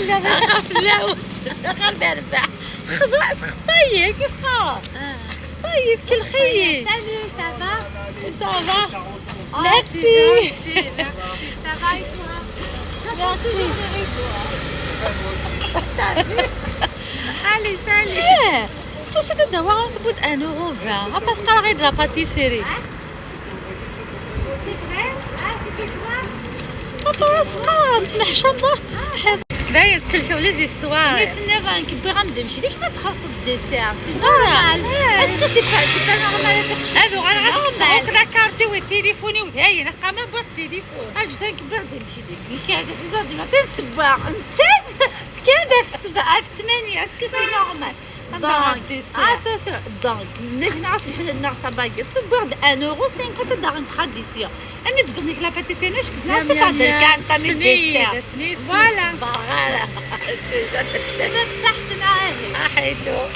لا لا غير بربح خطاي كيف قال طيب كل خير. Salut, ça va؟ Ça va. Oh, Merci. c'est gentil, merci. Ça va et toi؟ Merci. Allez, salut. ايه توصل تدوا تبوت 1 euro 20 parce que غير la pâtisserie. C'est vrai؟ Ah, c'était toi؟ بابا تنحشى النار تستحب باين تسلكوا les histoires. Mais نكبر غنبدا ليش ما تخلص ال dessert؟ c'est normal. Est-ce que c'est pas normal؟ هادو غير غتكسروك la carte والتليفون وهاي نلقى ما بغا التليفون. اجي نكبر نمشي ديك كاع 6 du matin الصباح انت كاع في 7 في 8, est-ce que c'est normal؟ Donc attention, donc نعرف نحن نعرف باكيت تبغد 1 euro 50 دار une tradition امي تبغنيك la pâtisserie اش كنت نعرف بعد الكان تاع ال dessert. سنيد. Voilà. Voilà. بصحتنا. احيتو.